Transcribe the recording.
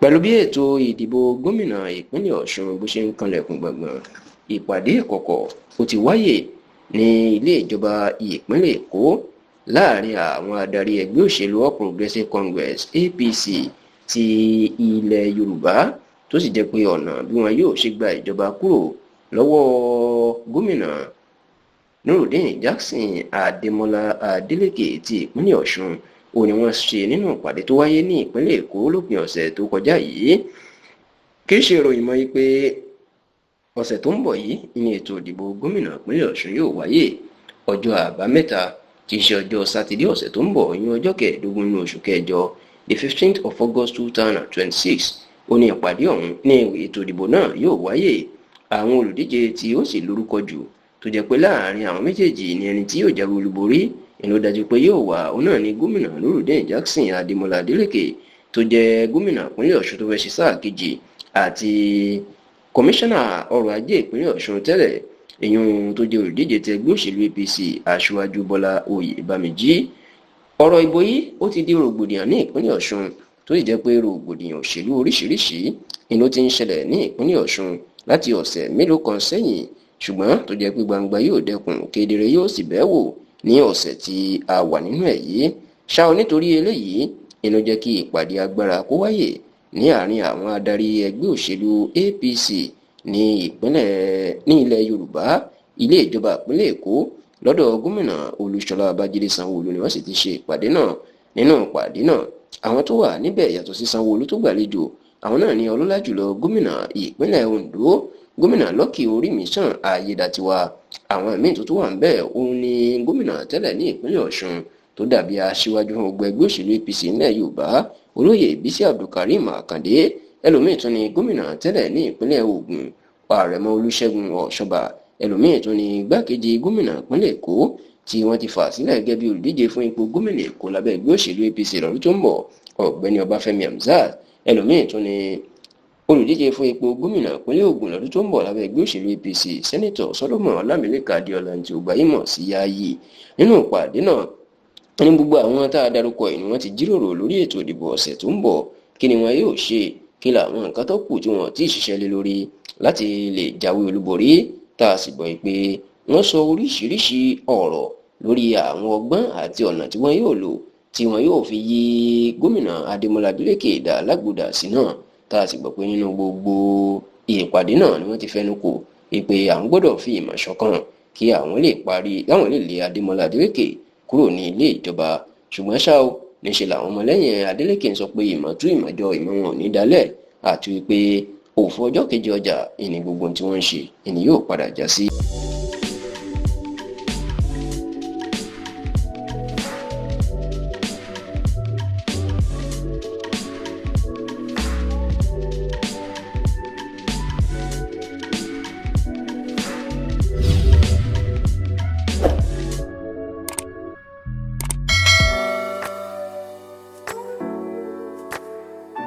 Pẹ̀lú bí ètò ìdìbò gómìnà ìpínlẹ̀ Ọ̀ṣun bó ṣe ń kanlẹ̀kùn gbọ̀ngbọ̀n, ìpàdé ìkọ̀kọ̀ ó ti wáyé ní ilé ìjọba ìpínlẹ̀ Èkó láàrin àwọn adarí ẹgbẹ́ òṣèlú All Progressives Congress APC ti ilẹ̀ Yorùbá, tó sì jẹ́ pé ọ̀nà bí wọn yóò ṣe gba ìjọba kúrò lọ́wọ́ gómìnà Nurudeen Jackson Adémọ́lá Adélékè ti ìpínlẹ̀ Ọ̀ṣun ó ní wọ́n ṣe nínú ìpàdé tó wáyé ní ìpínlẹ̀ Èkó lópin ọ̀sẹ̀ tó kọjá yìí. Kì í ṣe ìròyìn mọ́ pé ọ̀sẹ̀ tó ń bọ̀ yìí ní ètò ìdìbò gómìnà ìpínlẹ̀ Ọ̀ṣun yóò wáyé. Ọjọ́ Àbámẹ́ta tí í ṣe ọjọ́ Sátidé ọ̀sẹ̀ tó ń bọ̀, ìyẹn ọjọ́ 15 nínú oṣù kẹjọ, the 15th of August 2026, ó ní ìpàdé ọ̀hún ní ètò ìdìbò náà yóò wáyé. Àwọn olùdíje tí ó sì lórúkọ jù, tó jẹ́ pé láàrin àwọn méjèèjì ní ẹni tí yóò jáwé olúborí ìlú dájú pé yóò wà, òun náà ni gómìnà Nurudeen Jackson Adémọ́lá Adélékè tó jẹ́ gómìnà ìpínlẹ̀ Ọ̀ṣun tó fẹ́ ṣe sáà kejì, àti kọmíṣánná ọrọ̀ ajé ìpínlẹ̀ Ọ̀ṣun tẹ́lẹ̀, èyún tó jẹ́ olùdíje ti ẹgbẹ́ òṣèlú APC, Aṣíwájú Bọ́lá Oyèbámijí. Ọ̀rọ̀ ìbò yìí ó ti di rògbòdìyàn ní ìpínlẹ̀ Ọ̀ṣun, tó sì jẹ́ pé rògbòdìyàn òṣèlú oríṣiríṣi ni ló ti ń ṣẹlẹ̀ ní ìpínlẹ̀ Ọ̀ṣun láti ọ̀sẹ̀ mélòó kan sẹ́yìn, ṣùgbọ́n tó jẹ́ pé gbangba yóò dẹkùn, kedere yóò sì bẹ́ wò ní ọ̀sẹ̀ tí a wà nínú ẹ̀ yìí ṣá o. Nítorí eléyìí inú jẹ́ kí ìpàdé agbára kó wáyè ní àárín àwọn adarí ẹgbẹ́ òṣèlú APC ní ìpínlẹ̀ ní ilẹ̀ Yorùbá. Ilé ìjọba ìpínlẹ̀ Èkó lọ́dọ̀ gómìnà Olúṣọlá Babájídé Sanwó-Olú ni wọ́n sì ti ṣe ìpàdé náà. Nínú ìpàdé náà, àwọn tó wà níbẹ̀ yàtọ̀ sí Sanwó-Olú tó gbàlejò àwọn náà ní ọlọ́lá jùlọ gómìnà ìpínlẹ̀ Ondo, gómìnà Lucky Orímisàn Ayédàtiwa. Àwọn míín tó tún wà níbẹ̀ òun ni gómìnà tẹ́lẹ̀ ní ìpínlẹ̀ Ọ̀ṣun tó dàbí aṣíwájú fún gbogbo ẹgbẹ́ òṣèlú APC nílẹ̀ Yorùbá, olóyè Bísí Abdulkareem Àkàndé. Ẹlòmíín tún ni gómìnà tẹ́lẹ̀ ní ìpínlẹ̀ Ògùn, Àrẹ̀mọ Olúṣẹ́gun Ọ̀ṣọ́bà. Ẹlòmíín tún ni igbákejì gómìnà ìpínlẹ̀ Èkó tí wọ́n ti fà sílẹ̀ gẹ́gẹ́ bí olùdíje fún ipò gómìnà Èkó lábẹ́ ẹgbẹ́ òṣèlú APC lọ́dún tó ń bọ̀, ọ̀gbẹ́ni Ọbáfẹ́mi Hamzat. Ẹlòmíín tún ni olùdíje fún ipò gómìnà ìpínlẹ̀ Ògùn lọ́dún tó ń bọ̀ lábẹ́ ẹgbẹ́ òṣèlú APC, Sẹ́nitọ̀ Solomon Ọlámilẹ́kan Adéọlá tí ó gbayìmọ̀ sí Yayi. Nínú ìpàdé náà ní gbogbo àwọn tá a darúkọ yìí ni wọ́n ti jíròrò lórí ètò ìdìbò ọ̀sẹ̀ tó ń bọ̀, kí ni wọn yóò ṣe, kí làwọn nǹkan tó kù tí wọn ti ṣiṣẹ́ lé lórí láti lè jáwé olúborí, tá a sì gbọ́ pé wọ́n sọ oríṣiríṣi ọ̀rọ̀ lórí àwọn ọgbọ́n àti ọ̀nà tí wọ́n yóò lò tí wọ́n yóò fi yí gómìnà Adémọ́lá Adélékè dà lágbòdà sí náà, tá a sì gbọ́ pé nínú gbogbo ìpàdé náà ni wọ́n ti fẹnu kò pé àwọn gbọ́dọ̀ fi ìmọ̀ ṣọ̀kan kí àwọn lè parí, káwọn lè lé Adémọ́lá Adélékè kúrò ní ilé ìjọba. Ṣùgbọ́n ṣá o, níṣẹ́ làwọn ọmọlẹ́yìn Adélékè ń sọ pé ìmọ̀ tú ìmọ̀ jọ, ìmọ̀ wọn ò ní dalẹ̀, àti wípé òfò ọjọ́ kejì ọjà ìní gbogbo tí wọ́n ń ṣe ìní yóò padà já sí.